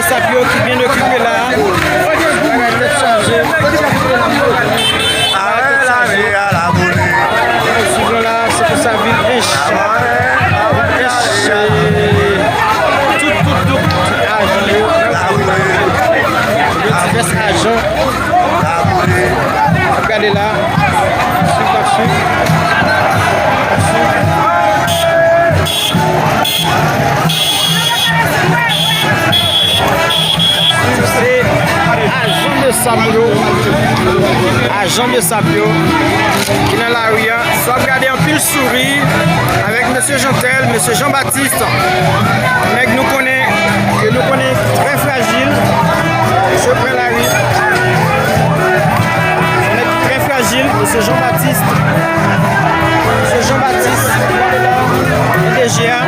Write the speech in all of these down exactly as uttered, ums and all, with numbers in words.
Sap yo ki byen okipe la. Bagay tèt chaje. Bagay tèt chaje. Suiv nou la, se konsa vil Ench. Ench, tout, tout, tout ajan yo. Yo divès ajan. Ap gade la. Swiv, n ap swiv. N ap swiv. Se ajan de sap yo, ajan de sap yo ki nan lari a. Sa w ap gade anpil souri avèk mesye Jeantel, mesye Jean Baptiste. Nèg nou konnen, ke nou konnen trè frajil. Mesye pran lari. Nèg trè frajil, mesye Jean Baptiste. Mesye Jean Baptiste, gade la, P D G a.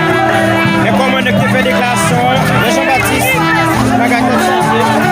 Men kòman nèg te fè deklarasyon an, men Jean Baptiste, bagay tèt chaje.